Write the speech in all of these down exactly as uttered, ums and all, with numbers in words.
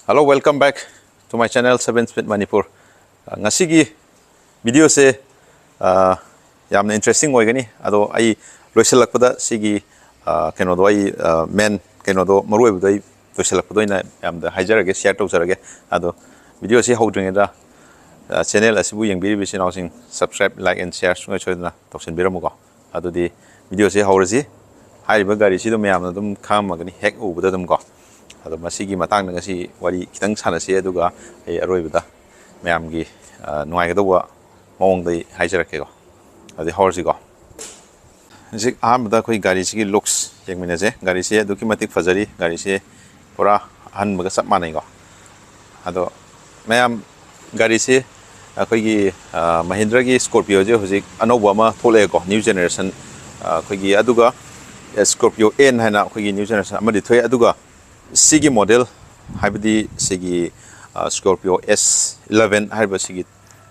Hello, welcome back to my channel, Seven Speed Manipur. ꯑ, ꯉꯁꯤꯒꯤ ꯚꯤꯗꯤꯑꯣꯁꯦ, ꯑ, ꯌꯥꯝꯅ ꯏꯟꯇꯔꯦꯁꯇꯤꯡ ꯑꯣꯏꯒꯅꯤ꯫ ꯑꯗꯣ ꯑꯩ ꯂꯣꯏꯁꯤꯜꯂꯛꯄꯗ ꯁꯤꯒꯤ, ꯑ, ꯀꯩꯅꯣꯗꯣ ꯑꯩ, ꯑ, ꯃꯦꯟ ꯀꯩꯅꯣꯗꯣ, ꯃꯔꯨ ꯑꯣꯏꯕꯗꯣ ꯑꯩ ꯂꯣꯏꯁꯤꯜꯂꯛꯄꯗ ꯑꯣꯏꯅ ꯃꯌꯥꯝꯗ ꯍꯥꯏꯖꯔꯒꯦ, ꯁꯤꯌꯔ ꯇꯧꯖꯔꯒꯦ꯫ ꯑꯗꯣ ꯚꯤꯗꯤꯑꯣꯁꯤ ꯍꯧꯗ꯭ꯔꯤꯉꯩꯗ, ꯑ, ꯆꯦꯅꯦꯜ ꯑꯁꯤꯕꯨ ꯌꯦꯡꯕꯤꯔꯤꯕ ꯏꯆꯤꯟ ꯏꯅꯥꯎꯁꯤꯡ, subscribe, like and share ꯁꯨꯡꯁꯣꯏ ꯁꯣꯏꯗꯅ ꯇꯧꯁꯤꯟꯕꯤꯔꯝꯃꯨꯀꯣ꯫ ꯑꯗꯨꯗꯤ ꯚꯤꯗꯤꯑꯣꯁꯦ ꯍꯧꯔꯁꯤ꯫ ꯍꯥꯏꯔꯤꯕ ꯒꯥꯔꯤꯁꯤꯗ ꯃꯌꯥꯝꯅ ꯑꯗꯨꯝ ꯈꯪꯉꯝꯃꯒꯅꯤ ꯍꯦꯛ ꯎꯕꯗ ꯑꯗꯨꯝ ꯀꯣ꯫ ꯑꯗꯣ ꯃꯁꯤꯒꯤ ꯃꯇꯥꯡꯗ ꯉꯁꯤ ꯋꯥꯔꯤ ꯈꯤꯇꯪ ꯁꯥꯟꯅꯁꯤ, ꯑꯗꯨꯒ ꯑꯩ ꯑꯔꯣꯏꯕꯗ ꯃꯌꯥꯝꯒꯤ, ꯑ, ꯅꯨꯡꯉꯥꯏꯒꯗꯧꯕ ꯃꯑꯣꯡꯗ ꯑꯩ ꯍꯥꯏꯖꯔꯛꯀꯦꯀꯣ꯫ ꯑꯗꯨꯗꯤ ꯍꯧꯔꯁꯤꯀꯣ꯫ ꯍꯧꯖꯤꯛ ꯑꯍꯥꯟꯕꯗ ꯑꯩꯈꯣꯏ ꯒꯥꯔꯤꯁꯤꯒꯤ ꯂꯨꯛꯁ ꯌꯦꯡꯃꯤꯟꯅꯁꯦ꯫ ꯒꯥꯔꯤꯁꯦ ꯑꯗꯨꯛꯀꯤ ꯃꯇꯤꯛ ꯐꯖꯔꯤ꯫ ꯒꯥꯔꯤꯁꯦ ꯄꯨꯔꯥ ꯑꯍꯟꯕꯒ ꯆꯞ ꯃꯥꯟꯅꯩꯀꯣ꯫ ꯑꯗꯣ ꯃꯌꯥꯝ, ꯒꯥꯔꯤꯁꯦ ꯑꯩꯈꯣꯏꯒꯤ, ꯑ, ꯃꯍꯤꯟꯗ꯭ꯔꯒꯤ ꯁ꯭ꯀꯣꯔꯄꯤꯌꯣꯁꯦ ꯍꯧꯖꯤꯛ ꯑꯅꯧꯕ ꯑꯃ ꯊꯣꯛꯂꯛꯑꯦꯀꯣ, ꯅ꯭ꯌꯨ ꯖꯦꯅꯦꯔꯦꯁꯟ꯫ ꯑ, ꯑꯩꯈꯣꯏꯒꯤ ꯑꯗꯨꯒ ꯁ꯭ꯀꯣꯔꯄꯤꯌꯣ ꯑꯦꯟ ꯍꯥꯏꯅ ꯑꯩꯈꯣꯏꯒꯤ ꯅ꯭ꯌꯨ ꯖꯦꯅꯦꯔꯦꯁꯟ ꯑꯃꯗꯤ ꯊꯣꯛꯑꯦ꯫ ꯑꯗꯨꯒ ꯁꯤꯒꯤ ꯃꯣꯗꯦꯜ, ꯍꯥꯏꯕꯗꯤ ꯁꯤꯒꯤ, ꯑ, ꯁ꯭ꯀꯣꯔꯄꯤꯌꯣ ꯑꯦꯁ ꯏꯂꯚꯦꯟ ꯍꯥꯏꯔꯤꯕ ꯁꯤꯒꯤ,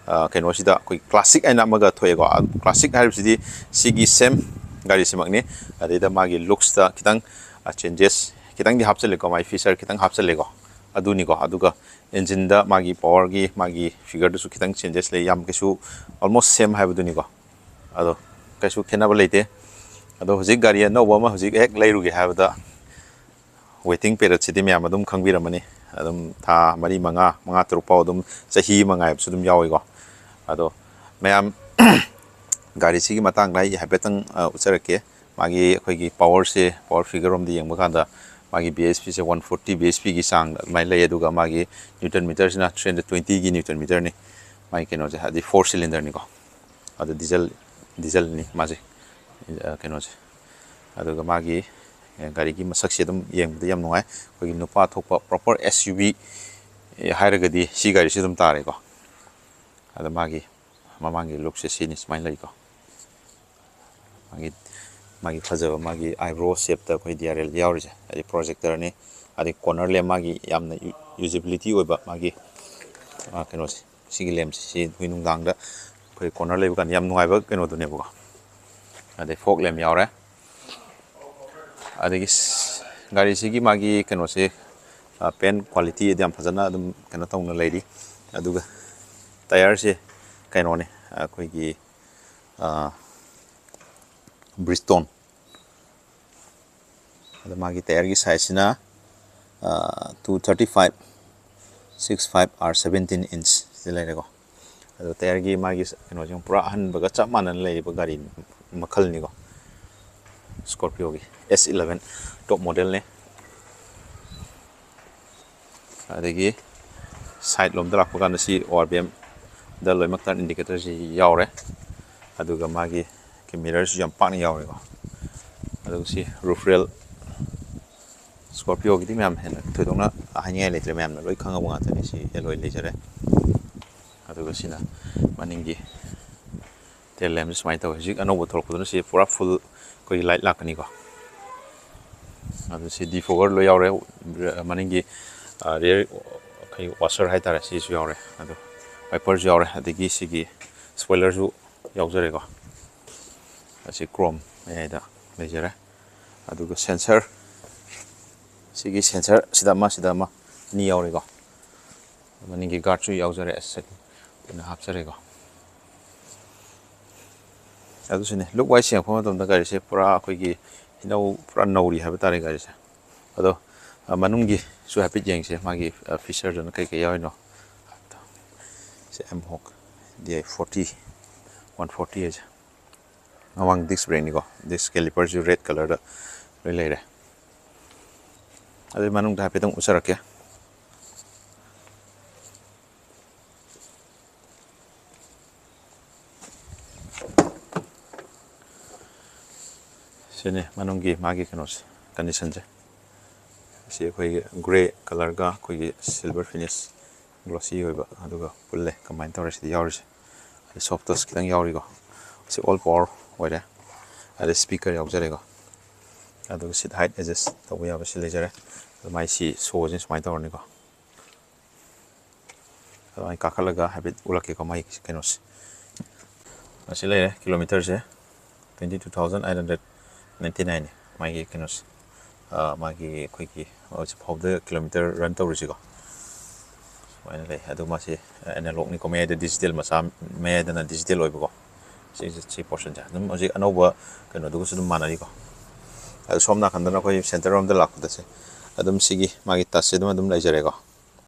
ꯑ, ꯀꯩꯅꯣꯁꯤꯗ ꯑꯩꯈꯣꯏ ꯀ꯭ꯂꯥꯁꯤꯛ ꯍꯥꯏꯅ ꯑꯃꯒ ꯊꯣꯛꯑꯦꯀꯣ꯫ ꯑ, ꯀ꯭ꯂꯥꯁꯤꯛ ꯍꯥꯏꯔꯤꯕꯁꯤꯗꯤ ꯁꯤꯒꯤ ꯁꯦꯝ ꯒꯥꯔꯤꯁꯤꯃꯛꯅꯤ꯫ ꯑꯗꯩꯗ ꯃꯥꯒꯤ ꯂꯨꯛꯁꯇ ꯈꯤꯇꯪ, ꯑ, ꯆꯦꯟꯖꯦꯁ ꯈꯤꯇꯪꯗꯤ ꯍꯥꯞꯆꯤꯜꯂꯦꯀꯣ, ꯃꯥꯒꯤ ꯐꯤꯆꯔ ꯈꯤꯇꯪ ꯍꯥꯞꯆꯤꯜꯂꯦꯀꯣ꯫ ꯑꯗꯨꯅꯤꯀꯣ꯫ ꯑꯗꯨꯒ ꯏꯟꯖꯤꯟꯗ ꯃꯥꯒꯤ ꯄꯋꯔꯒꯤ ꯃꯥꯒꯤ ꯐꯤꯒꯔꯗꯨꯁꯨ ꯈꯤꯇꯪ ꯆꯦꯟꯖꯦꯁ ꯂꯩ, ꯌꯥꯝ ꯀꯩꯁꯨ, ꯑꯣꯜꯃꯣꯁ ꯁꯦꯝ ꯍꯥꯏꯕꯗꯨꯅꯤꯀꯣ꯫ ꯑꯗꯣ ꯀꯩꯁꯨ ꯈꯦꯠꯅꯕ ꯂꯩꯇꯦ꯫ ꯑꯗꯣ ꯍꯧꯖꯤꯛ ꯒꯥꯔꯤ ꯑꯅꯧꯕ ꯑꯃ ꯍꯧꯖꯤꯛ ꯍꯦꯛ ꯂꯩꯔꯨꯒꯦ ꯍꯥꯏꯕꯗ ꯋꯦꯇꯤꯡ ꯄꯦꯔꯠꯁꯤꯗꯤ ꯃꯌꯥꯝ ꯑꯗꯨꯝ ꯈꯪꯕꯤꯔꯝꯃꯅꯤ꯫ ꯑꯗꯨꯝ ꯊꯥ ꯃꯔꯤ, ꯃꯉꯥ, ꯃꯉꯥ, ꯇꯔꯨꯛ ꯐꯥꯎ ꯑꯗꯨꯝ, ꯆꯍꯤ ꯑꯃ ꯉꯥꯏꯕꯁꯨ ꯑꯗꯨꯝ ꯌꯥꯎꯏꯀꯣ꯫ ꯑꯗꯣ ꯃꯌꯥꯝ ꯒꯥꯔꯤꯁꯤꯒꯤ ꯃꯇꯥꯡꯗ ꯑꯩ ꯍꯥꯏꯐꯦꯠꯇꯪ, ꯑ, ꯎꯠꯆꯔꯛꯀꯦ꯫ ꯃꯥꯒꯤ ꯑꯩꯈꯣꯏꯒꯤ ꯄꯋꯔꯁꯦ, ꯄꯋꯔ ꯐꯤꯒꯔ ꯔꯣꯝꯗ ꯌꯦꯡꯕ ꯀꯥꯟꯗ ꯃꯥꯒꯤ ꯕꯤ ꯑꯦꯁ ꯄꯤꯁꯦ ꯋꯥꯟ ꯐꯣꯔꯇꯤ ꯕꯤ ꯑꯦꯁ ꯄꯤꯒꯤ ꯆꯥꯡꯗ ꯑꯗꯨꯃꯥꯏꯅ ꯂꯩ꯫ ꯑꯗꯨꯒ ꯃꯥꯒꯤ ꯅ꯭ꯌꯨꯇꯟ ꯃꯤꯇꯔꯁꯤꯅ ꯊ꯭ꯔꯤ ꯍꯟꯗ꯭ꯔꯦꯠ ꯇ꯭ꯋꯦꯟꯇꯤꯒꯤ ꯅ꯭ꯌꯨꯇꯟ ꯃꯤꯇꯔꯅꯤ꯫ ꯃꯥꯒꯤ ꯀꯩꯅꯣꯁꯦ, ꯍꯥꯏꯗꯤ ꯐꯣꯔ ꯁꯤꯂꯤꯟꯗꯔꯅꯤꯀꯣ꯫ ꯑꯗꯣ ꯗꯤꯖꯜ, ꯗꯤꯖꯜꯅꯤ ꯃꯥꯁꯦ, ꯑ, ꯀꯩꯅꯣꯁꯦ꯫ ꯑꯗꯨꯒ ꯃꯥꯒꯤ, ꯑ, ꯒꯥꯔꯤꯒꯤ ꯃꯁꯛꯁꯦ ꯑꯗꯨꯝ ꯌꯦꯡꯕꯗ ꯌꯥꯝ ꯅꯨꯡꯉꯥꯏ꯫ ꯑꯩꯈꯣꯏꯒꯤ ꯅꯨꯄꯥ ꯊꯣꯛꯄ ꯄ꯭ꯔꯣꯄꯔ ꯑꯦꯁ ꯌꯨ ꯚꯤ ꯍꯥꯏꯔꯒꯗꯤ ꯁꯤ ꯒꯥꯔꯤꯁꯤ ꯑꯗꯨꯝ ꯇꯥꯔꯦꯀꯣ꯫ ꯑꯗ ꯃꯥꯒꯤ ꯃꯃꯥꯡꯒꯤ ꯂꯨꯛꯁꯦ ꯁꯤꯅꯤ, ꯁꯨꯃꯥꯏꯅ ꯂꯩꯀꯣ꯫ ꯃꯥꯒꯤ, ꯃꯥꯒꯤ ꯐꯖꯕ ꯃꯥꯒꯤ ꯑꯥꯏꯕ꯭ꯔꯣ ꯁꯦꯞꯇ ꯑꯩꯈꯣꯏ ꯗꯤ ꯑꯥꯔ ꯑꯦꯜ ꯌꯥꯎꯔꯤꯁꯦ, ꯍꯥꯏꯗꯤ ꯄ꯭ꯔꯣꯖꯦꯛꯇꯔꯅꯤ꯫ ꯑꯗꯩ ꯀꯣꯔꯅꯔ ꯂꯦꯝ, ꯃꯥꯒꯤ ꯌꯥꯝꯅ ꯌꯨ-, ꯌꯨꯖꯤꯕꯤꯂꯤꯇꯤ ꯑꯣꯏꯕ ꯃꯥꯒꯤ, ꯑ, ꯀꯩꯅꯣꯁꯦ, ꯁꯤꯒꯤ ꯂꯦꯝꯁꯦ, ꯁꯤ ꯑꯩꯈꯣꯏ ꯅꯨꯡꯗꯥꯡꯗ ꯑꯩꯈꯣꯏ ꯀꯣꯔꯅꯔ ꯂꯩꯕ ꯀꯥꯟꯗ ꯌꯥꯝ ꯅꯨꯡꯉꯥꯏꯕ ꯀꯩꯅꯣꯗꯨꯅꯦꯕꯀꯣ꯫ ꯑꯗꯩ ꯐꯣꯛ ꯂꯦꯝ ꯌꯥꯎꯔꯦ꯫ ꯑꯗꯒꯤ ꯁ-, ꯒꯥꯔꯤꯁꯤꯒꯤ ꯃꯥꯒꯤ ꯀꯩꯅꯣꯁꯦ, ꯄꯦꯟꯠ ꯀ꯭ꯋꯥꯂꯤꯇꯤ ꯑꯗꯨ ꯌꯥꯝ ꯐꯖꯅ ꯑꯗꯨꯝ ꯀꯩꯅꯣ ꯇꯧꯅ ꯂꯩꯔꯤ꯫ ꯑꯗꯨꯒ ꯇꯥꯌꯔꯁꯦ ꯀꯩꯅꯣꯅꯦ, ꯑꯩꯈꯣꯏꯒꯤ ꯕ꯭ꯔꯤꯁꯇꯣꯟ꯫ ꯑꯗ ꯃꯥꯒꯤ ꯇꯥꯌꯔꯒꯤ ꯁꯥꯏꯖꯁꯤꯅ two thirty five six five R seventeen inch ꯁꯤꯗ ꯂꯩꯔꯦꯀꯣ꯫ ꯑꯗꯣ ꯇꯥꯌꯔꯒꯤ ꯃꯥꯒꯤ ꯀꯩꯅꯣꯁꯤ ꯄꯨꯔꯥ ꯑꯍꯟꯕꯒ ꯆꯞ ꯃꯥꯟꯅꯅ ꯂꯩꯔꯤꯕ ꯒꯥꯔꯤ ꯃꯈꯜꯅꯤꯀꯣ꯫ ꯁ꯭ꯀꯣꯔꯄꯤꯌꯣꯒꯤ S eleven top modelꯅꯦ꯫ ꯑꯗꯒꯤ ꯁꯥꯏꯠ ꯂꯣꯝꯗ ꯂꯥꯛꯄ ꯀꯥꯟꯗ ꯁꯤ ORVMꯗ ꯂꯣꯏꯅꯃꯛ ꯇꯔꯟ ꯏꯟꯗꯤꯀꯦꯇꯔꯁꯤ ꯌꯥꯎꯔꯦ꯫ ꯑꯗꯨꯒ ꯃꯥꯒꯤ ꯃꯤꯔꯔꯁꯨ ꯌꯥꯝ ꯄꯥꯛꯅ ꯌꯥꯎꯔꯦꯀꯣ꯫ ꯑꯗꯨꯒ ꯁꯤ ꯔꯨꯐ ꯔꯦꯜ꯫ ꯁ꯭ꯀꯣꯔꯄꯤꯌꯣꯒꯤꯗꯤ ꯃꯌꯥꯝ ꯍꯦꯟꯅ ꯊꯣꯏꯗꯣꯛꯅ ꯍꯥꯏꯅꯤꯡꯉꯥꯏ ꯂꯩꯇ꯭ꯔꯦ, ꯃꯌꯥꯝꯅ ꯂꯣꯏ ꯈꯪꯉꯕ ꯉꯥꯛꯇꯅꯤ꯫ ꯁꯤ ꯑꯦꯂꯣꯏ ꯂꯩꯖꯔꯦ꯫ ꯑꯗꯨꯒ ꯁꯤꯅ ꯃꯅꯤꯡꯒꯤ ꯇꯦꯜ ꯂꯦꯝꯁꯦ ꯁꯨꯃꯥꯏꯅ ꯇꯧꯋꯦ꯫ ꯍꯧꯖꯤꯛ ꯑꯅꯧꯕ ꯊꯣꯛꯂꯛꯄꯗꯨꯅ ꯁꯤ ꯄꯨꯔꯥ ꯐꯨꯜ ꯑꯩꯈꯣꯏꯒꯤ ꯂꯥꯏꯠ ꯂꯥꯛꯀꯅꯤꯀꯣ꯫ ꯑꯗꯨ ꯁꯤ ꯗꯤꯐꯣꯒꯔ ꯂꯣꯏ ꯌꯥꯎꯔꯦ꯫ ꯃꯅꯤꯡꯒꯤ ꯔꯤꯌꯔ ꯑꯩꯈꯣꯏ ꯋꯥꯁꯔ ꯍꯥꯏꯇꯥꯔꯦ, ꯁꯤꯁꯨ ꯌꯥꯎꯔꯦ꯫ ꯑꯗꯨ ꯋꯥꯏꯄꯔꯁꯨ ꯌꯥꯎꯔꯦ꯫ ꯑꯗꯒꯤ ꯁꯤꯒꯤ ꯁ꯭ꯄꯣꯏꯂꯔꯁꯨ ꯌꯥꯎꯖꯔꯦꯀꯣ꯫ ꯑꯁꯤ ꯀ꯭ꯔꯣꯝ ꯃꯌꯥꯏꯗ ꯂꯩꯖꯔꯦ꯫ ꯑꯗꯨꯒ ꯁꯦꯟꯁꯔ, ꯁꯤꯒꯤ ꯁꯦꯟꯁꯔ ꯁꯤꯗ ꯑꯃ, ꯁꯤꯗ ꯑꯃ, ꯑꯅꯤ ꯌꯥꯎꯔꯦꯀꯣ꯫ ꯃꯅꯤꯡꯒꯤ ꯒꯥꯔꯗꯁꯨ ꯌꯥꯎꯖꯔꯦ, ꯑꯁ ꯑꯩꯅ ꯍꯥꯞꯆꯔꯦꯀꯣ꯫ ꯑꯗꯨꯁꯨꯅꯦ, ꯂꯨꯛ ꯋꯥꯏꯁ ꯌꯦꯡꯉꯛꯄ ꯃꯇꯝꯗ ꯒꯥꯔꯤꯁꯦ ꯄꯨꯔꯥ ꯑꯩꯈꯣꯏꯒꯤ ꯏꯅꯧ, ꯄꯨꯔꯥ ꯅꯧꯔꯤ ꯍꯥꯏꯕ ꯇꯥꯔꯦ ꯒꯥꯔꯤꯁꯦ꯫ ꯑꯗꯣ ꯑ, ꯃꯅꯨꯡꯒꯤꯁꯨ ꯍꯥꯏꯐꯦꯠ ꯌꯦꯡꯁꯦ, ꯃꯥꯒꯤ ꯐꯤꯆꯔꯗꯨꯅ ꯀꯩ ꯀꯩ ꯌꯥꯎꯔꯤꯅꯣ ꯍꯥꯏꯕꯗꯣ꯫ ꯁꯤ M H O W D I forty, one forty ꯍꯥꯏꯁꯦ꯫ ꯃꯃꯥꯡ ꯗꯤꯁ ꯕ꯭ꯔꯦꯛꯅꯤꯀꯣ, ꯗꯤꯁ ꯀꯦꯂꯤꯄꯔꯁꯨ ꯔꯦꯗ ꯀꯂꯔꯗ ꯂꯣꯏ ꯂꯩꯔꯦ꯫ ꯑꯗꯨꯒꯤ ꯃꯅꯨꯡꯗ ꯍꯥꯏꯐꯦꯠꯇꯪ ꯎꯠꯆꯔꯛꯀꯦ꯫ ꯁꯤꯅꯤ ꯃꯅꯨꯡꯒꯤ ꯃꯥꯒꯤ ꯀꯩꯅꯣꯁꯦ, ꯀꯟꯗꯤꯁꯟꯁꯦ꯫ ꯁꯤ ꯑꯩꯈꯣꯏꯒꯤ ꯒ꯭ꯔꯦ ꯀꯂꯔꯒ ꯑꯩꯈꯣꯏꯒꯤ ꯁꯤꯜꯚꯔ ꯐꯤꯅꯤꯁ, ꯒ꯭ꯂꯣꯁꯤ ꯑꯣꯏꯕ, ꯑꯗꯨꯒ ꯄꯨꯜꯂꯦ ꯀꯝꯕꯥꯏꯟ ꯇꯧꯔꯦ꯫ ꯁꯤꯗ ꯌꯥꯎꯔꯤꯁꯦ ꯁꯣꯐ ꯇꯁ ꯈꯤꯇꯪ ꯌꯥꯎꯔꯤꯀꯣ꯫ ꯁꯤ ꯑꯣꯜ ꯄꯋꯥꯔ ꯑꯣꯏꯔꯦ꯫ ꯑꯗ ꯁ꯭ꯄꯤꯀꯔ ꯌꯥꯎꯖꯔꯦꯀꯣ꯫ ꯑꯗꯨꯒ ꯁꯤꯠ ꯍꯥꯏꯠ ꯑꯦꯗꯖꯁ ꯇꯧꯕ ꯌꯥꯕ ꯁꯤ ꯂꯩꯖꯔꯦ꯫ ꯑꯗꯨ ꯃꯥꯏ ꯁꯤ ꯁꯣꯁꯤꯅ ꯁꯨꯃꯥꯏꯅ ꯇꯧꯔꯅꯤꯀꯣ꯫ ꯑꯗꯨꯃꯥꯏꯅ ꯀꯥꯈꯠꯂꯒ ꯍꯥꯏꯐꯦꯠ ꯎꯠꯂꯛꯀꯦꯀꯣ ꯃꯥꯒꯤ ꯀꯩꯅꯣꯁꯦ꯫ ꯑꯁꯤ ꯂꯩꯔꯦ, ꯀꯤꯂꯣꯃꯤꯇꯔꯁꯦ twenty two thousand eight hundred ninety nine ꯃꯥꯒꯤ ꯀꯩꯅꯣꯁꯦ꯫ ꯑ, ꯃꯥꯒꯤ ꯑꯩꯈꯣꯏꯒꯤ ꯍꯧꯖꯤꯛ ꯐꯥꯎꯗ ꯀꯤꯂꯣꯃꯤꯇꯔ ꯔꯟ ꯇꯧꯔꯤꯁꯤꯀꯣ, ꯁꯨꯃꯥꯏꯅ ꯂꯩ꯫ ꯑꯗꯨ ꯃꯥꯁꯤ ꯑꯦꯅꯥꯂꯣꯛꯅꯤꯀꯣ, ꯃꯌꯥꯏꯗ ꯗꯤꯖꯤꯇꯦꯜ ꯃꯆꯥ, ꯃꯌꯥꯏꯗꯅ ꯗꯤꯖꯤꯇꯦꯜ ꯑꯣꯏꯕꯀꯣ꯫ ꯁꯤ, ꯁꯤ ꯄꯣꯔꯁꯟꯁꯦ ꯑꯗꯨꯝ ꯍꯧꯖꯤꯛ ꯑꯅꯧꯕ ꯀꯩꯅꯣꯗꯨꯒꯁꯨ ꯑꯗꯨꯝ ꯃꯥꯟꯅꯔꯤꯀꯣ꯫ ꯑꯗꯨ ꯁꯣꯝ ꯅꯥꯀꯟꯗꯅ ꯑꯩꯈꯣꯏ ꯁꯦꯟꯇꯔ ꯔꯣꯝꯗ ꯂꯥꯛꯄꯗꯁꯦ ꯑꯗꯨꯝ ꯁꯤꯒꯤ ꯃꯥꯒꯤ ꯇꯁꯁꯦ ꯑꯗꯨꯝ, ꯑꯗꯨꯝ ꯂꯩꯖꯔꯦꯀꯣ꯫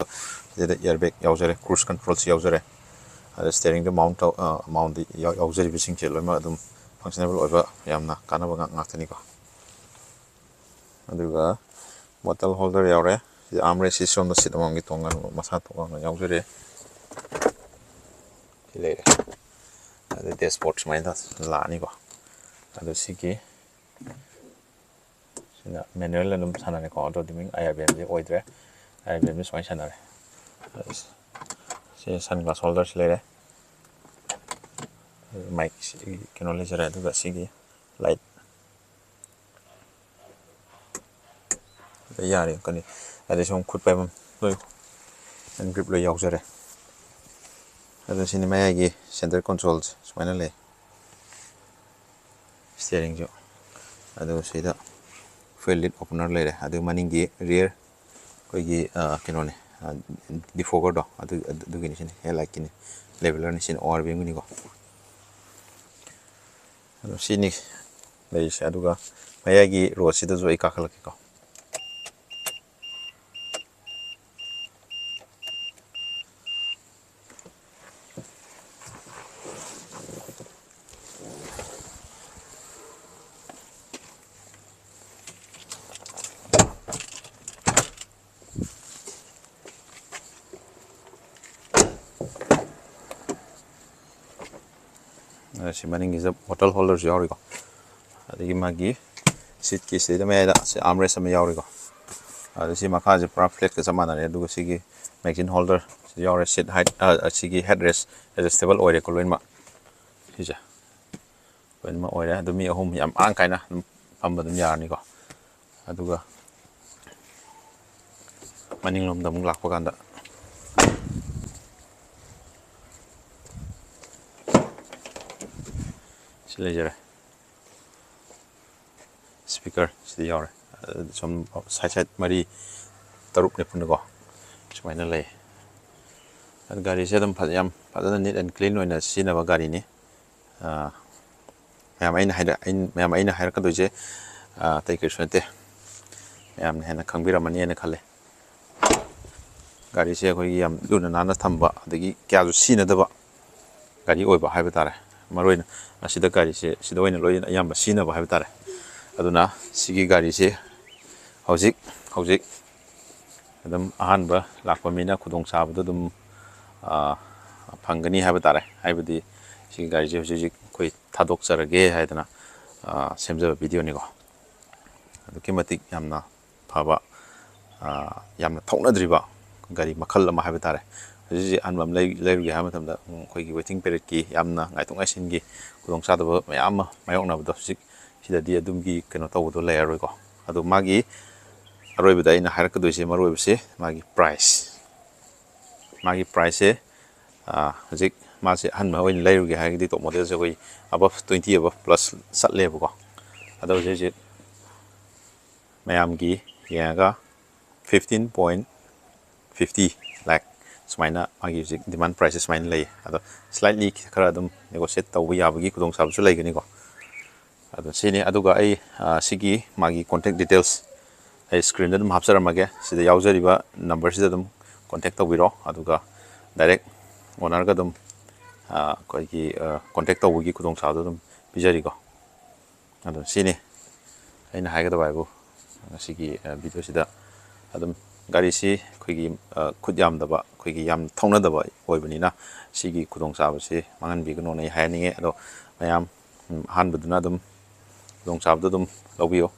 ꯁꯤꯗ ꯏꯌꯔꯕꯦꯒ ꯌꯥꯎꯖꯔꯦ, ꯀ꯭ꯔꯨꯖ ꯀꯟꯇ꯭ꯔꯣꯜꯁꯨ ꯌꯥꯎꯖꯔꯦ꯫ ꯑꯗ ꯁ꯭ꯇꯦꯔꯤꯡꯗ ꯃꯥꯎꯟ ꯇꯧ-, ꯑ, ꯃꯥꯎꯟꯗ ꯌꯥꯎ-, ꯌꯥꯎꯖꯔꯤꯕꯁꯤꯡꯁꯦ ꯂꯣꯏꯅꯃꯛ ꯑꯗꯨꯝ ꯐꯪꯁꯅꯦꯕꯜ ꯑꯣꯏꯕ, ꯌꯥꯝꯅ ꯀꯥꯟꯅꯕ ꯉꯥꯛ-, ꯉꯥꯛꯇꯅꯤꯀꯣ꯫ ꯑꯗꯨꯒ ꯕꯣꯇꯜ ꯍꯣꯜꯗꯔ ꯌꯥꯎꯔꯦ꯫ ꯁꯤ ꯑꯥꯔꯝ ꯔꯦꯁꯁꯤ ꯁꯣꯝꯗ ꯁꯤꯠ ꯑꯃꯃꯝꯒꯤ ꯇꯣꯉꯥꯟꯕ ꯃꯁꯥ ꯇꯣꯉꯥꯟꯅ ꯌꯥꯎꯖꯔꯦ꯫ ꯁꯤ ꯂꯩꯔꯦ꯫ ꯑꯗ ꯗꯦꯁꯕꯣꯔꯗ ꯁꯨꯃꯥꯏꯅ ꯂꯥꯛꯑꯅꯤꯀꯣ꯫ ꯑꯗꯣ ꯁꯤꯒꯤ, ꯁꯤꯅ ꯃꯦꯅꯨꯋꯦꯜ ꯑꯗꯨꯝ ꯁꯥꯟꯅꯔꯦꯀꯣ, ꯑꯣꯇꯣ ꯗꯤꯃꯤꯡ ꯑꯥꯏ ꯑꯥꯔ ꯕꯤ ꯑꯦꯝꯁꯦ ꯑꯣꯏꯗ꯭ꯔꯦ꯫ ꯑꯥꯏ ꯑꯥꯔ ꯕꯤ ꯑꯦꯝꯁꯦ ꯁꯨꯃꯥꯏꯅ ꯁꯥꯟꯅꯔꯦ꯫ ꯁꯤ ꯁꯟ ꯒ꯭ꯂꯥꯁ ꯍꯣꯜꯗꯔꯁꯤ ꯂꯩꯔꯦ꯫ ꯃꯥꯏꯛ ꯀꯩꯅꯣ ꯂꯩꯖꯔꯦ, ꯑꯗꯨꯒ ꯁꯤꯒꯤ ꯂꯥꯏꯠ ꯌꯥꯔꯦ ꯀꯅꯤ꯫ ꯑꯗꯩ ꯁꯨꯝ ꯈꯨꯠ ꯄꯥꯏꯐꯝ ꯂꯣꯏ, ꯍꯦꯟ ꯒ꯭ꯔꯤꯞ ꯂꯣꯏ ꯌꯥꯎꯖꯔꯦ꯫ ꯑꯗꯣ ꯁꯤꯅꯤ ꯃꯌꯥꯏꯒꯤ ꯁꯦꯟꯇꯔ ꯀꯣꯟꯁꯣꯜꯁꯦ ꯁꯨꯃꯥꯏꯅ ꯂꯩ꯫ ꯁ꯭ꯇꯤꯌꯔꯤꯡꯁꯨ꯫ ꯑꯗꯨꯒ ꯁꯤꯗ ꯐ꯭ꯌꯨꯑꯦꯜ ꯂꯤꯠ ꯑꯣꯄꯅꯔ ꯂꯩꯔꯦ꯫ ꯑꯗꯨ ꯃꯅꯤꯡꯒꯤ ꯔꯤꯌꯔ ꯑꯩꯈꯣꯏꯒꯤ, ꯑ, ꯀꯩꯅꯣꯅꯦ, ꯑ, ꯗꯤꯐꯣꯒꯔꯗꯣ, ꯑꯗꯨ, ꯑꯗꯨꯒꯤꯅꯤ ꯁꯤꯅꯤ, ꯍꯦꯠ ꯂꯥꯏꯠꯀꯤꯅꯤ, ꯂꯦꯕꯦꯂꯔꯅꯤ ꯁꯤꯅꯤ, ꯑꯣ ꯑꯥꯔ ꯕꯤ ꯑꯦꯝꯒꯤꯅꯤꯀꯣ꯫ ꯑꯗꯣ ꯁꯤꯅꯤ ꯂꯩꯔꯤꯁꯦ꯫ ꯑꯗꯨꯒ ꯃꯌꯥꯏꯒꯤ ꯔꯣꯁꯤꯗꯁꯨ ꯑꯩ ꯀꯥꯈꯠꯂꯛꯀꯦꯀꯣ꯫ ꯑ, ꯁꯤ ꯃꯅꯤꯡꯒꯤꯁꯤꯗ ꯕꯣꯇꯜ ꯍꯣꯜꯗꯔꯁꯨ ꯌꯥꯎꯔꯤꯀꯣ꯫ ꯑꯗꯒꯤ ꯃꯥꯒꯤ ꯁꯤꯠꯀꯤ ꯁꯤꯗꯩꯗ ꯃꯌꯥꯏꯗ ꯁꯤ ꯑꯥꯔꯝ ꯔꯦꯁ ꯑꯃ ꯌꯥꯎꯔꯤꯀꯣ꯫ ꯑꯗ ꯁꯤ ꯃꯈꯥꯁꯦ ꯄꯨꯔꯥ ꯐ꯭ꯂꯦꯠꯀ ꯆꯞ ꯃꯥꯟꯅꯔꯦ꯫ ꯑꯗꯨꯒ ꯁꯤꯒꯤ ꯃꯦꯒꯥꯖꯤꯟ ꯍꯣꯜꯗꯔ ꯁꯤ ꯌꯥꯎꯔꯦ꯫ ꯁꯤꯠ ꯍꯥꯏꯠ, ꯑ, ꯁꯤꯒꯤ ꯍꯦꯠ ꯔꯦꯁ ꯑꯦꯗꯖꯁꯇꯦꯕꯜ ꯑꯣꯏꯔꯦꯀꯣ ꯂꯣꯏꯅꯃꯛ꯫ ꯁꯤꯁꯦ ꯂꯣꯏꯅꯃꯛ ꯑꯣꯏꯔꯦ꯫ ꯑꯗꯨ ꯃꯤ ꯑꯍꯨꯝ ꯌꯥꯝ ꯃꯔꯥꯡ ꯀꯥꯏꯅ ꯑꯗꯨꯝ ꯐꯝꯕ ꯑꯗꯨꯝ ꯌꯥꯔꯅꯤꯀꯣ꯫ ꯑꯗꯨꯒ ꯃꯅꯤꯡꯂꯣꯝꯗ ꯑꯃꯨꯛ ꯂꯥꯛꯄ ꯀꯥꯟꯗ ꯁꯤ ꯂꯩꯖꯔꯦ꯫ ꯁ꯭ꯄꯤꯀꯔ ꯁꯤꯗ ꯌꯥꯎꯔꯦ꯫ ꯁꯨꯝ ꯁꯥꯏꯠ ꯁꯥꯏꯠ ꯃꯔꯤ ꯇꯔꯨꯛꯅꯦ ꯄꯨꯟꯅꯀꯣ, ꯁꯨꯃꯥꯏꯅ ꯂꯩ꯫ ꯑꯗꯨ ꯒꯥꯔꯤꯁꯦ ꯑꯗꯨꯝ ꯐꯖ-, ꯌꯥꯝ ꯐꯖꯅ neat and clean ꯑꯣꯏꯅ ꯁꯤꯖꯤꯟꯅꯕ ꯒꯥꯔꯤꯅꯤ꯫ ꯑꯥ, ꯃꯌꯥꯝ ꯑꯩꯅ ꯍꯥꯏꯔ-, ꯑꯩꯅ, ꯃꯌꯥꯝ ꯑꯩꯅ ꯍꯥꯏꯔꯛꯀꯗꯣꯏꯁꯦ, ꯑꯥ, ꯑꯇꯩ ꯀꯩꯁꯨ ꯅꯠꯇꯦ, ꯃꯌꯥꯝꯅ ꯍꯦꯟꯅ ꯈꯪꯕꯤꯔꯝꯃꯅꯤꯅ ꯈꯜꯂꯦ꯫ ꯒꯥꯔꯤꯁꯦ ꯑꯩꯈꯣꯏꯒꯤ ꯌꯥꯝ ꯂꯨꯅ ꯅꯥꯟꯅ ꯊꯝꯕ, ꯑꯗꯒꯤ ꯀꯌꯥꯁꯨ ꯁꯤꯖꯤꯟꯅꯗꯕ ꯒꯥꯔꯤ ꯑꯣꯏꯕ ꯍꯥꯏꯕ ꯇꯥꯔꯦ꯫ ꯃꯔꯨꯑꯣꯏꯅ ꯑꯁꯤꯗ ꯒꯥꯔꯤꯁꯦ ꯁꯤꯗ ꯑꯣꯏꯅ ꯂꯣꯏꯅ ꯑꯌꯥꯝꯕ ꯁꯤꯖꯤꯟꯅꯕ ꯍꯥꯏꯕ ꯇꯥꯔꯦ꯫ ꯑꯗꯨꯅ ꯁꯤꯒꯤ ꯒꯥꯔꯤꯁꯦ ꯍꯧꯖꯤꯛ, ꯍꯧꯖꯤꯛ ꯑꯗꯨꯝ ꯑꯍꯥꯟꯕ ꯂꯥꯛꯄ ꯃꯤꯅ ꯈꯨꯗꯣꯡꯆꯥꯕꯗꯣ ꯑꯗꯨꯝ, ꯑꯥ, ꯐꯪꯒꯅꯤ ꯍꯥꯏꯕ ꯇꯥꯔꯦ꯫ ꯍꯥꯏꯕꯗꯤ ꯁꯤꯒꯤ ꯒꯥꯔꯤꯁꯦ ꯍꯧꯖꯤꯛ ꯍꯧꯖꯤꯛ ꯑꯩꯈꯣꯏ ꯊꯥꯗꯣꯛꯆꯔꯒꯦ ꯍꯥꯏꯗꯅ, ꯑꯥ, ꯁꯦꯝꯖꯕ ꯚꯤꯗꯤꯑꯣꯅꯤꯀꯣ꯫ ꯑꯗꯨꯛꯀꯤ ꯃꯇꯤꯛ ꯌꯥꯝꯅ ꯐꯕ, ꯑꯥ, ꯌꯥꯝꯅ ꯊꯧꯅꯗ꯭ꯔꯤꯕ ꯒꯥꯔꯤ ꯃꯈꯜ ꯑꯃ ꯍꯥꯏꯕ ꯇꯥꯔꯦ꯫ ꯍꯧꯖꯤꯛ ꯍꯧꯖꯤꯛ ꯑꯍꯟꯕ ꯑꯃ ꯂꯩ-, ꯂꯩꯔꯨꯒꯦ ꯍꯥꯏꯕ ꯃꯇꯝꯗ, ꯎꯝ, ꯑꯩꯈꯣꯏꯒꯤ waiting periodꯀꯤ ꯌꯥꯝꯅ ꯉꯥꯏꯊꯣꯛ ꯉꯥꯏꯁꯤꯟꯒꯤ ꯈꯨꯗꯣꯡꯆꯥꯗꯕ ꯃꯌꯥꯝ ꯑꯃ ꯃꯥꯌꯣꯛꯅꯕꯗꯣ ꯍꯧꯖꯤꯛ ꯁꯤꯗꯗꯤ ꯑꯗꯨꯝꯒꯤ ꯀꯩꯅꯣ ꯇꯧꯕꯗꯣ ꯂꯩꯔꯔꯣꯏꯀꯣ꯫ ꯑꯗꯣ ꯃꯥꯒꯤ ꯑꯔꯣꯏꯕꯗ ꯑꯩꯅ ꯍꯥꯏꯔꯛꯀꯗꯣꯏꯁꯦ, ꯃꯔꯨꯑꯣꯏꯕꯁꯦ ꯃꯥꯒꯤ price꯫ ꯃꯥꯒꯤ priceꯁꯦ, ꯑꯥ, ꯍꯧꯖꯤꯛ ꯃꯥꯁꯦ ꯑꯍꯟꯕ ꯑꯣꯏꯅ ꯂꯩꯔꯨꯒꯦ ꯍꯥꯏꯔꯒꯗꯤ top modelꯁꯦ ꯑꯩꯈꯣꯏ above twenty, above plus ꯆꯠꯂꯦꯕꯀꯣ꯫ ꯑꯗꯣ ꯍꯧꯖꯤꯛ ꯍꯧꯖꯤꯛ ꯃꯌꯥꯝꯒꯤ ꯌꯦꯡꯉꯒ fifteen point fifty lakh ꯁꯨꯃꯥꯏꯅ ꯃꯥꯒꯤ ꯍꯧꯖꯤꯛ demand priceꯁꯦ ꯁꯨꯃꯥꯏꯅ ꯂꯩ꯫ ꯑꯗꯣ slightly ꯈꯔ ꯑꯗꯨꯝ negotiate ꯇꯧꯕ ꯌꯥꯕꯒꯤ ꯈꯨꯗꯣꯡꯆꯥꯕꯁꯨ ꯂꯩꯒꯅꯤꯀꯣ꯫ ꯑꯗꯣ ꯁꯤꯅꯤ꯫ ꯑꯗꯨꯒ ꯑꯩ, ꯑ, ꯁꯤꯒꯤ ꯃꯥꯒꯤ contact details ꯑꯩ screenꯗ ꯑꯗꯨꯝ ꯍꯥꯞꯆꯔꯝꯃꯒꯦ꯫ ꯁꯤꯗ ꯌꯥꯎꯖꯔꯤꯕ numberꯁꯤꯗ ꯑꯗꯨꯝ contact ꯇꯧꯕꯤꯔꯣ꯫ ꯑꯗꯨꯒ direct ownerꯒ ꯑꯗꯨꯝ, ꯑ, ꯑꯩꯈꯣꯏꯒꯤ, ꯑ, contact ꯇꯧꯕꯒꯤ ꯈꯨꯗꯣꯡꯆꯥꯕꯗꯣ ꯑꯗꯨꯝ ꯄꯤꯖꯔꯤꯀꯣ꯫ ꯑꯗꯣ ꯁꯤꯅꯤ ꯑꯩꯅ ꯍꯥꯏꯒꯗꯕ ꯍꯥꯏꯕꯨ, ꯉꯁꯤꯒꯤ, ꯑ, ꯚꯤꯗꯤꯑꯣꯁꯤꯗ ꯑꯗꯨꯝ ꯒꯥꯔꯤꯁꯤ ꯑꯩꯈꯣꯏꯒꯤ, ꯑ, ꯈꯨꯠ ꯌꯥꯝꯗꯕ, ꯑꯩꯈꯣꯏꯒꯤ ꯌꯥꯝ ꯊꯧꯅꯗꯕ ꯑꯣꯏꯕꯅꯤꯅ ꯁꯤꯒꯤ ꯈꯨꯗꯣꯡꯆꯥꯕꯁꯤ ꯃꯥꯡꯍꯟꯕꯤꯒꯅꯣꯅ ꯑꯩ ꯍꯥꯏꯍꯟꯅꯤꯡꯉꯦ꯫ ꯑꯗꯣ ꯃꯌꯥꯝ, ꯎꯝ, ꯑꯍꯥꯟꯕꯗꯨꯅ ꯑꯗꯨꯝ ꯈꯨꯗꯣꯡꯆꯥꯕꯗꯣ ꯑꯗꯨꯝ ꯂꯧꯕꯤꯌꯨ꯫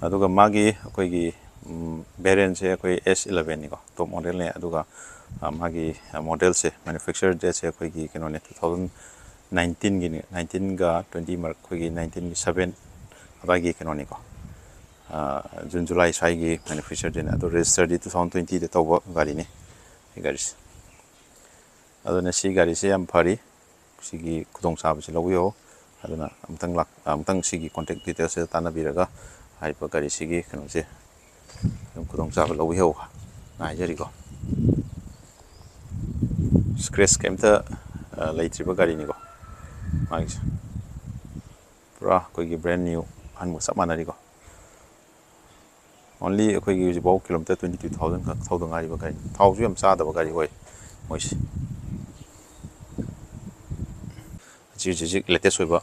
ꯑꯗꯨꯒ ꯃꯥꯒꯤ ꯑꯩꯈꯣꯏꯒꯤ, ꯎꯝ, variantꯁꯦ ꯑꯩꯈꯣꯏ S elevenꯅꯤꯀꯣ, top modelꯅꯦ꯫ ꯑꯗꯨꯒ, ꯑ, ꯃꯥꯒꯤ, ꯑ, modelꯁꯦ, manufacture dateꯁꯦ ꯑꯩꯈꯣꯏꯒꯤ ꯀꯩꯅꯣꯅꯦ, two thousand nineteenꯒꯤꯅꯦ, nineteenꯒ twenty ꯃꯔꯛ, ꯑꯩꯈꯣꯏꯒꯤ nineteenꯒꯤ seven ꯑꯗꯨꯋꯥꯏꯒꯤ ꯀꯩꯅꯣꯅꯤꯀꯣ꯫ ꯑ, June, July ꯁ꯭ꯋꯥꯏꯒꯤ manufacture dateꯅꯦ꯫ ꯑꯗꯣ registerꯗꯤ two thousand twentyꯗ ꯇꯧꯕ ꯒꯥꯔꯤꯅꯤ, ꯁꯤ ꯒꯥꯔꯤꯁꯦ꯫ ꯑꯗꯨꯅ ꯁꯤ ꯒꯥꯔꯤꯁꯦ ꯌꯥꯝ ꯐꯔꯤ꯫ ꯁꯤꯒꯤ ꯈꯨꯗꯣꯡꯆꯥꯕꯁꯤ ꯂꯧꯕꯤꯌꯣ꯫ ꯑꯗꯨꯅ ꯑꯃꯨꯛꯇꯪ ꯂꯥꯛ ꯑꯃꯨꯛꯇꯪ ꯁꯤꯒꯤ contact detailsꯁꯤꯗ ꯇꯥꯟꯅꯕꯤꯔꯒ ꯍꯥꯏꯔꯤꯕ ꯒꯥꯔꯤꯁꯤꯒꯤ ꯀꯩꯅꯣꯁꯦ ꯑꯗꯨꯝ ꯈꯨꯗꯣꯡꯆꯥꯕ ꯂꯧꯕꯤꯍꯧꯕ ꯉꯥꯏꯖꯔꯤꯀꯣ꯫ Scratch ꯀꯩꯝꯇ ꯂꯩꯇ꯭ꯔꯤꯕ ꯒꯥꯔꯤꯅꯤꯀꯣ ꯃꯥꯒꯤꯁꯦ꯫ ꯄꯨꯔꯥ ꯑꯩꯈꯣꯏꯒꯤ brand new, ꯑꯍꯟꯕꯒ ꯆꯞ ꯃꯥꯟꯅꯔꯤꯀꯣ꯫ Only ꯑꯩꯈꯣꯏꯒꯤ ꯍꯧꯖꯤꯛꯐꯥꯎ kilometre twenty two thousand ꯈꯛ ꯊꯧꯗ ꯉꯥꯏꯔꯤꯕ ꯒꯥꯔꯤ, ꯊꯥꯎꯁꯨ ꯌꯥꯝ ꯆꯥꯗꯕ ꯒꯥꯔꯤ ꯑꯣꯏ ꯃꯣꯏꯁꯦ꯫ ꯍꯧꯖꯤꯛ ꯍꯧꯖꯤꯛ latest ꯑꯣꯏꯕ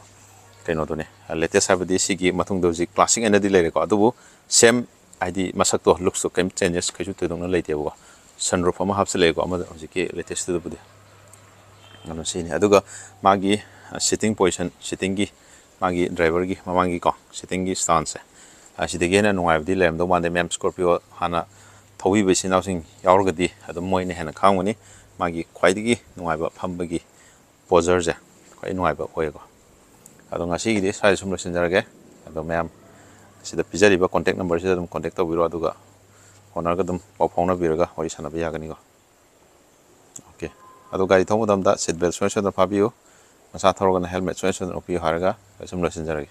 ꯀꯩꯅꯣꯗꯨꯅꯦ꯫ Latest ꯍꯥꯏꯕꯗꯤ ꯁꯤꯒꯤ ꯃꯇꯨꯡꯗ ꯍꯧꯖꯤꯛ classic ꯑꯣꯏꯅꯗꯤ ꯂꯩꯔꯦꯀꯣ, ꯑꯗꯨꯕꯨ same ꯍꯥꯏꯗꯤ ꯃꯁꯛꯇꯣ, looksꯇꯣ ꯀꯩꯝ changes ꯀꯩꯁꯨ ꯊꯣꯏꯗꯣꯛꯅ ꯂꯩꯇꯦꯕꯀꯣ꯫ Sunroof ꯑꯃ ꯍꯥꯞꯆꯤꯜꯂꯛꯑꯦꯀꯣ ꯑꯃꯗ, ꯍꯧꯖꯤꯛꯀꯤ latestꯇꯨꯗꯕꯨꯗꯤ꯫ ꯑꯗꯨ ꯁꯤꯅꯤ꯫ ꯑꯗꯨꯒ ꯃꯥꯒꯤ sitting position, sittingꯒꯤ, ꯃꯥꯒꯤ driverꯒꯤ ꯃꯃꯥꯡꯒꯤꯀꯣ sittingꯒꯤ stanceꯁꯦ, ꯑꯁꯤꯗꯒꯤ ꯍꯦꯟꯅ ꯅꯨꯡꯉꯥꯏꯕꯗꯤ ꯂꯩꯔꯝꯗꯧ ꯃꯥꯟꯗꯦ꯫ ꯃꯌꯥꯝ Scorpio ꯍꯥꯟꯅ ꯊꯧꯕꯤꯕ ꯏꯆꯤꯟ ꯏꯅꯥꯎꯁꯤꯡ ꯌꯥꯎꯔꯒꯗꯤ ꯑꯗꯨꯝ ꯃꯣꯏꯅ ꯍꯦꯟꯅ ꯈꯪꯉꯝꯒꯅꯤ꯫ ꯃꯥꯒꯤ ꯈ꯭ꯋꯥꯏꯗꯒꯤ ꯅꯨꯡꯉꯥꯏꯕ ꯐꯝꯕꯒꯤ postureꯁꯦ ꯈ꯭ꯋꯥꯏ ꯅꯨꯡꯉꯥꯏꯕ ꯑꯣꯏꯌꯦꯀꯣ꯫ ꯑꯗꯣ ꯉꯁꯤꯒꯤꯗꯤ ꯁ꯭ꯋꯥꯏꯗ ꯁꯨꯝ ꯂꯣꯏꯁꯤꯟꯖꯔꯒꯦ꯫ ꯑꯗꯣ ꯃꯌꯥꯝ ꯁꯤꯗ ꯄꯤꯖꯔꯤꯕ contact numberꯁꯤꯗ ꯑꯗꯨꯝ contact ꯇꯧꯕꯤꯔꯣ, ꯑꯗꯨꯒ ownerꯒ ꯑꯗꯨꯝ ꯄꯥꯎ ꯐꯥꯎꯅꯕꯤꯔꯒ ꯋꯥꯔꯤ ꯁꯥꯟꯅꯕ ꯌꯥꯒꯅꯤꯀꯣ꯫ OK꯫ ꯑꯗꯣ ꯒꯥꯔꯤ ꯊꯧꯕ ꯃꯇꯝꯗ seat belt ꯁꯨꯡꯁꯣꯏ ꯁꯣꯏꯗꯅ ꯐꯥꯕꯤꯌꯨ꯫ ꯃꯁꯥ ꯊꯧꯔꯒꯅ helmet ꯁꯨꯡꯁꯣꯏ ꯁꯣꯏꯗꯅ ꯎꯞꯄꯤꯌꯨ ꯍꯥꯏꯔꯒ ꯑꯩ ꯁꯨꯝ ꯂꯣꯏꯁꯤꯟꯖꯔꯒꯦ꯫